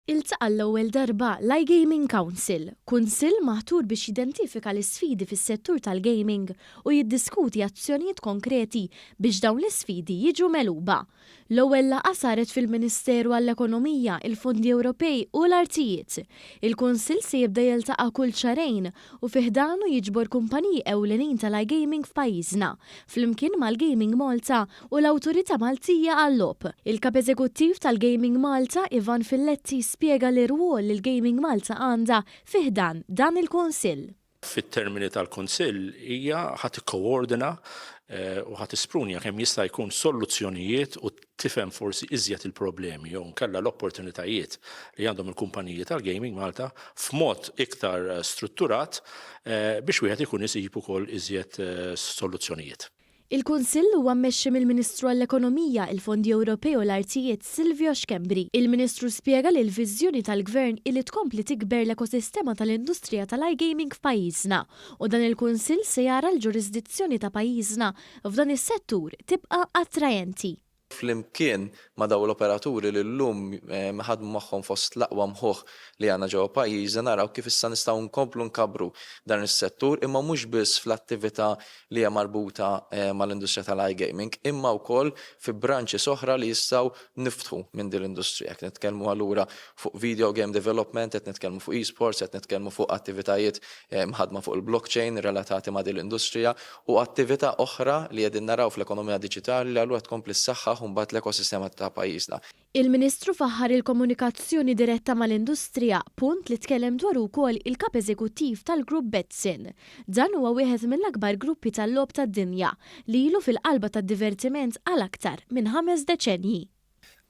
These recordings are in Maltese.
Iltaqa' għall-ewwel darba l-iGaming Council, kunsill maħtur biex jidentifika l-isfidi fis-settur tal-gaming u jiddiskuti azzjonijiet konkreti biex dawn l-isfidi jiġu megħluba. L-ewwel laqgħa saret fil-Ministeru għall-Ekonomija, il-Fondi Ewropej u l-Artijiet. Il-kunsill se jibda jiltaqa' kull xahrejn u fi ħdanu jiġbor kumpaniji ewlenin tal-iGaming f'pajjiżna, flimkien mal-Gaming Malta u l-Awtorità Maltija għal-Logħob. Il-Kap Eżekuttiv tal-Gaming Malta, Ivan Filletti, spjega l-irwol li l-Gaming Malta għandha fi ħdan dan il-kunsill. Fit-termini tal-Kunsill hija ħa tikkoordina u ħa tisprunja kemm jista' jkun soluzzjonijiet u tifhem forsi iżjed il-problemi jew inkella l-opportunitajiet li għandhom il-kumpaniji tal-Gaming Malta f'mod iktar strutturat biex wieħed ikun isib ukoll iżjed soluzzjonijiet. Il-Kunsill huwa mmexxi mill-Ministru għall-Ekonomija, il-Fondi Ewropej u l-Artijiet Silvio Schembri. Il-Ministru spjega li l-viżjoni tal-Gvern hi li tkompli tikber l-ekosistema tal-industrija tal-iGaming f'pajjiżna u dan il-Kunsill se jara l-ġurisdizzjoni ta' pajjiżna f'dan is-settur tibqa' attrajenti. Flimkien ma' dawn l-operaturi li llum ħadmu magħhom fost l-aqwa mħuħ li għandna ġewwa pajjiżna naraw kif issa nistgħu nkomplu nkabbru dan is-settur imma mhux biss fl-attività li hija marbuta mal-industrija tal-iGaming imma wkoll fi branches oħra li jistgħu niftħu minn din l-industrija. Qed nitkellmu allura fuq video game development, qed nitkellmu fuq esports, qed nitkellmu fuq attivitajiet mħaddma fuq il-blockchain relatati ma' din l-industrija u attività oħra li qegħdin naraw fl-ekonomija diġitali li allura tkompli ssaħħaħ imbagħad l-ekosistema ta' pajjiżna. Il-Ministru faħħar il-komunikazzjoni diretta mal-industrija, punt li tkellem dwaru wkoll il-Kap Eżekuttiv tal-Grupp Betsson. Dan huwa wieħed mill-akbar gruppi tal-logħob tad-dinja li ilu fil-qalba tad-divertiment għal aktar minn 5 deċennji.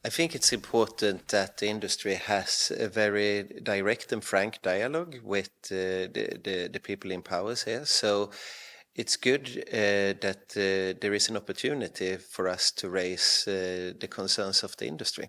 I think it's important that the industry has a very direct and frank dialogue with the people in powers here. So it's good that there is an opportunity for us to raise the concerns of the industry.